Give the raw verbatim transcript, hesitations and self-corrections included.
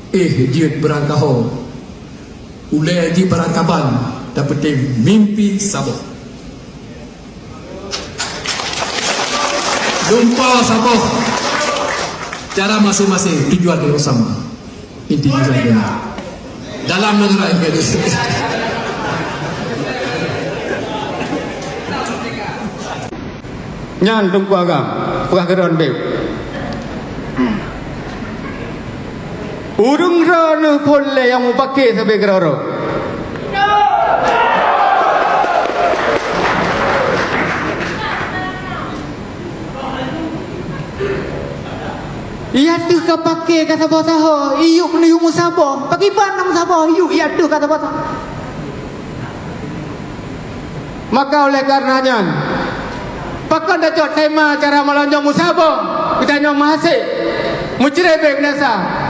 Éh jeuet beurangkaho, ulée jibarangkaban, tapeutem mimpi saboh. Lumpoe saboh, cara masing-masing, tujuan yang sama. Inti tujuan yang dalam negara Inggris. Nyan Teungku Agam, peugah keudroe beu. Ureuëng droeneueh phon lé nyang mupake sabe keudroe-droe. Ia teuh ka pake ka saboh saho, iyup neuyup meusaboh. Pakiban na meusaboh, iyup ia teuh ka saboh saho. Maka oleh karena nyan, pakon tacok tema acara malam nyoe meusaboh, geutanyoe meuhasé, meucré bek binasa.